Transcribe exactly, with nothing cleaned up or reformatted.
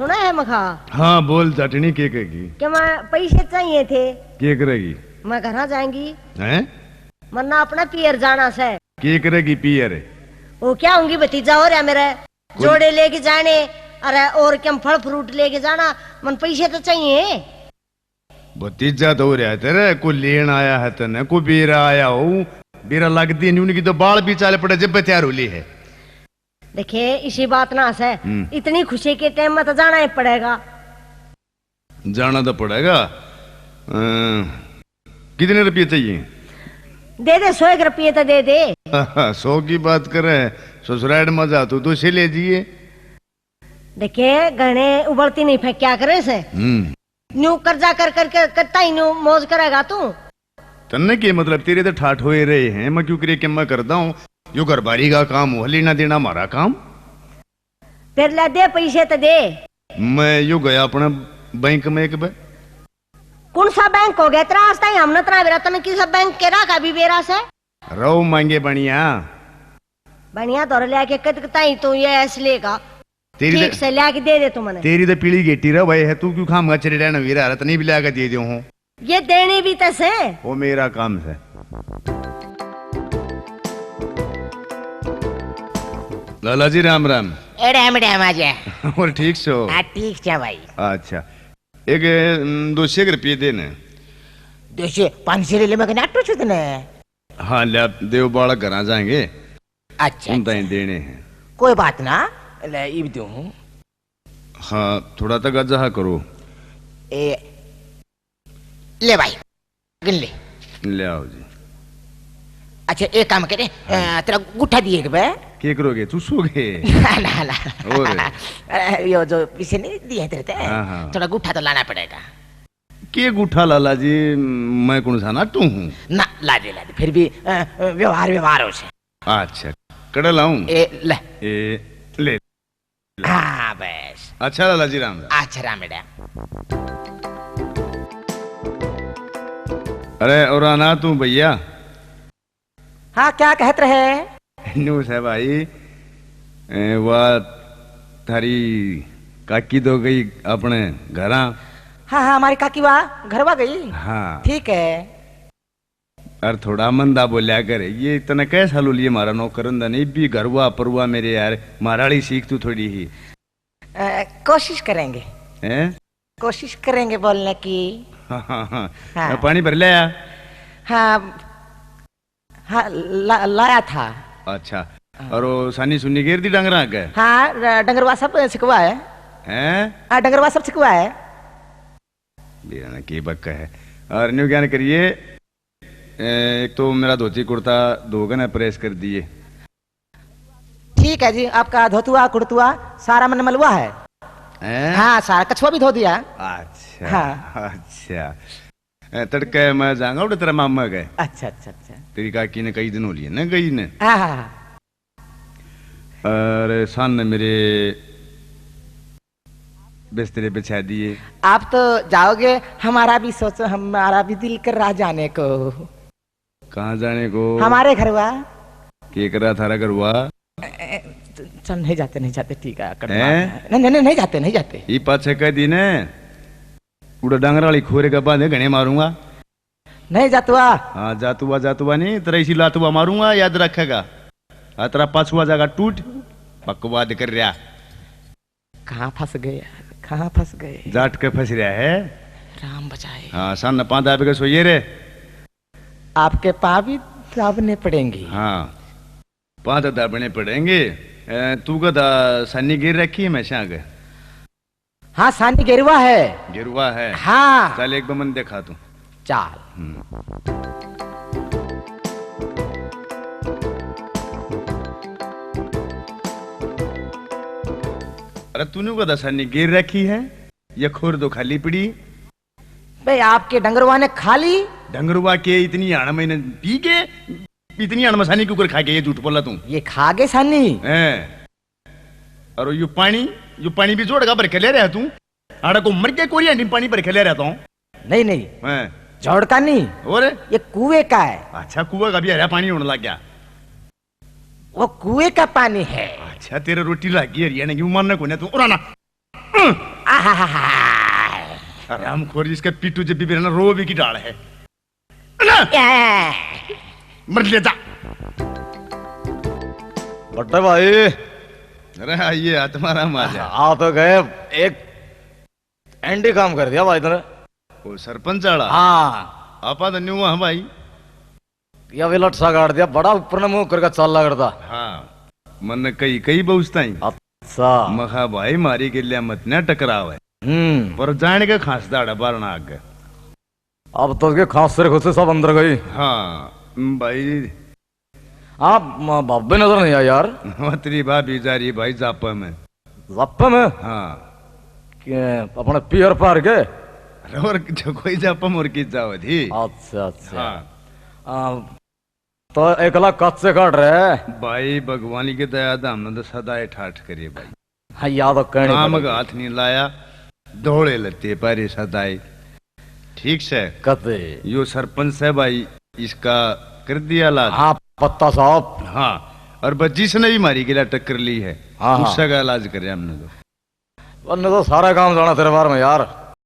सुना है मखा? हाँ, बोल जाटनी, के कहेगी? कि मैं पैसे चाहिए थे। के करेगी? मैं घर जाएंगी। हैं? मन्ना अपना पियर जाना से। के करेगी पियर? वो क्या होंगी, भतीजा हो रहा मेरा, कोई जोड़े लेके जाने, अरे और क्या फल फ्रूट लेके जाना, मन पैसे तो चाहिए। भतीजा तो हो रहा है तेरे, कोई लेन आया है तने, कोई बेरा आया हो, बेरा लगती नहीं, उनकी तो बाल भी चाल पड़े जब तैयार हो ली है। देखे, इसी बात ना से, हम्म। इतनी खुशी के टाइम में तो जाना ही पड़ेगा। जाना तो पड़ेगा। अं, कितने रुपये चाहिए? दे दे, सौ एक रुपये तो दे दे। सौ की बात करे, ससुराल में जा तू, दो से ले जाइए। देखे, घणे उबलती नहीं फेंक क्या करे से? हम्म। न्यू कर्जा कर करके कितना ही न्यू मौज करेगा तू? तन्ने के मतलब, तेरे तो ठाठ होए रहे हैं, मैं क्यों करे कि मैं करता हूँ, यो घर बारी का काम हो, लेना देना हमारा काम। फिर ले दे पैसे तो दे। मैं यो गया अपने बैंक में एक बार। कौन सा बैंक हो गया तेरा? आज ताई हमने इतना बेरा, तने किस बैंक के रखा भी बेरा से? रहो मांगे बनिया। बनिया तो ले आके कद ताई तू ये ऐस लेगा। तेरी ठीक तो, से ले आके दे दे तू मने। तेरी तो पीली गेटी रह भाई है, तू क्यों खाम गचरे रहना वीरा, रत नहीं भी ले आके दे दो हूँ। ये देने भी तो से। वो मेरा काम से। लाला जी राम राम। ए राम राम आजा। और ठीक सो? हाँ ठीक छा भाई। अच्छा, एक, हम्म, दो सौ एक रुपये देने। दो सौ, पाँच सौ ले ले, मैं कहना आटो छुतने। हाँ, ले देव बालक घर आ जाएंगे। अच्छा, उन ताई अच्छा। देने हैं। कोई बात ना, ले इब दूँ। हाँ, थोड़ा तक अजहा करो। ए, ले भाई, गिन ले। ले आओ जी। अच्छा, एक काम करे, हाँ। अ, तेरा गुठा दिए के बे। के करोगे, चूसोगे? ना, ना, ना। और? अरे, यो जो पीछे नहीं दिए तेरे ते, हाँ, हाँ। थोड़ा गुठा तो लाना पड़ेगा। के गुठा लाला जी, मैं कौन सा नाटू हूँ? ना, ला दे, ला दे, फिर भी, अ, अ, व्यवहार, व्यवहार हो से। अच्छा, कड़ा लाऊं? ए, ले। ए, ले। हाँ, बस। अच्छा लाला जी, राम राम। अच्छा, राम राम। अरे, और आना तू भैया। हाँ, क्या कहत रहे? न्यू से भाई, ए, वा थारी काकी तो गई अपने घरा। हाँ, हाँ, हमारी काकी वा घरवा गई। हाँ। ठीक है। अर थोड़ा मंदा बोल्या कर, ये तने कैसा लो लिए म्हारा नौकर धंधा नहीं भी घरवा परवा मेरे यार, म्हारा आली सीख तू थोड़ी ही। अ, कोशिश करेंगे। हैं? कोशिश करेंगे बोलने की। हाँ, हाँ, हाँ। हाँ। पानी भर लिया? हाँ, हाँ, ला-, लाया था। अच्छा। हाँ। और वो सानी सुनी गेर दी डंगरा के? हाँ, र-, डंगरवा सब छिकवा है। हैं? हाँ, डंगरवा सब छिकवा है। बेरा ना के बक है। और न्यू ज्ञान करिए, ए, एक तो मेरा धोती कुर्ता धो के ना प्रेस कर दिए। ठीक है जी, आपका धोतुआ कुर्तुआ सारा मन मलुआ है। हैं? हाँ, सारा कछुआ भी धो दिया। अच्छा, हाँ। अच्छा। ए, तड़के मैं जाऊंगा उड़े तेरे मामा के। अच्छा, अच्छा, अच्छा। तेरी काकी ने कई दिन हो लिए ना गई ने। हाँ, हाँ, हाँ। अरे सान ने मेरे बिस्तरे बिछा दिए। आप तो जाओगे, हमारा भी सोचो, हमारा भी दिल कर रहा जाने को। कहाँ जाने को? हमारे घरवा। के कर रहा थारा घरवा? ए, ए, चल, नहीं जाते, नहीं जाते, ठीक है, कट हैं? बात है। नहीं, नहीं, नहीं, नहीं जाते, नहीं जाते। ये पाछे कह दी ने, उड़ा डांगर वाली खोरे का बांधे घने मारूंगा। नहीं जातुआ। हाँ, जातुआ, जातुआ नहीं, तेरा इसी लातुआ मारूंगा, याद रखेगा। आ तेरा पाछुआ जागा टूट, बकवाद कर रहा। कहाँ फंस गए यार, कहाँ फंस गए? जाट के फंस रहा है। राम बचाए। हाँ, सान पाँच दाब के सोइए रे। आपके पाँव भी दाबने पड़ेंगे। हाँ, पाँच दाबने पड़ेंगे। ए, तू कदा सानी गिर रखी है हमेशा के? हाँ, सानी गेरुआ है। गेरुआ है? हाँ। चल, एक बार मन दिखा तू। चाल। हम्म। अरे, तूने कदा सानी गिर रखी है? ये खोर दो खाली पड़ी। बे, आपके डंगरवा ने खा ली। डंगरवा के इतनी हाण मैंने पी के, इतनी हाण मसानी क्यों कर खा के, ये झूठ बोला तू। ये खा गए सानी। हैं। और यो पानी, यो पानी भी जोड़ का भर के ले रहा तू? आड़ा को मर के कोरिया नहीं पानी भर के ले रहा तू? नहीं, नहीं। हैं। जोड़ का नहीं। और? ये कुएं का है। अच्छा, कुएं का भी हरा पानी होने लग गया। वो कुएं का पानी है। अच्छा, तेरे रोटी लागी हरियाणा की, मानने को ना तू। और आना। आहाहाहा। हरामखोर, इसके पीटू जब भी बेरा ना रो भी की डाल है। ना। मर ले जा। बट्टे भाई। अरे हाँ, ये हाथ मारा मार। आ तो गए, एक एंडी काम कर दिया भाई तने। वो सरपंच वाला? हाँ। आपा तो न्यू हाँ भाई। या वे लट सा गाड़ दिया, बड़ा ऊपर ने मुंह करके चाल करता। हाँ, मन्ने कही, कही बहुस ताई। अच्छा। मखा भाई, मारी गेल्या मत ना टकरावे। हम्म। पर जान के खांस दाड़ा बारना आगे। अब तो के खांस से खुद से सब अंदर गई। हाँ, भाई। आप म-, बाबे नजर नहीं आया यार। वो तेरी भाभी जा रही भाई जापा में। जापा में? हाँ। के अपने पियर पार के? अरे और जो कोई जापा मोर की जावे थी। अच्छा, अच्छा। हाँ। आ, तो एकला कच्चे काट रहे? भाई, भगवान की दया दा हमने तो सदा ही ठाठ करिए भाई। हाँ, या तो कहनी काम पड़ेगी। का हाथ नहीं लाया, धोले लत्ते पहरे सदा ही। ठीक से। कते? यो सरपंच है भाई, इसका कर दिया इलाज। हाँ, पत्ता साहब। हाँ, और बस जिसने भी मारी गिला टक्कर ली है, हाँ, हाँ। उसका इलाज करे हमने तो। उनने तो सारा काम जाना तेरे बारे में यार।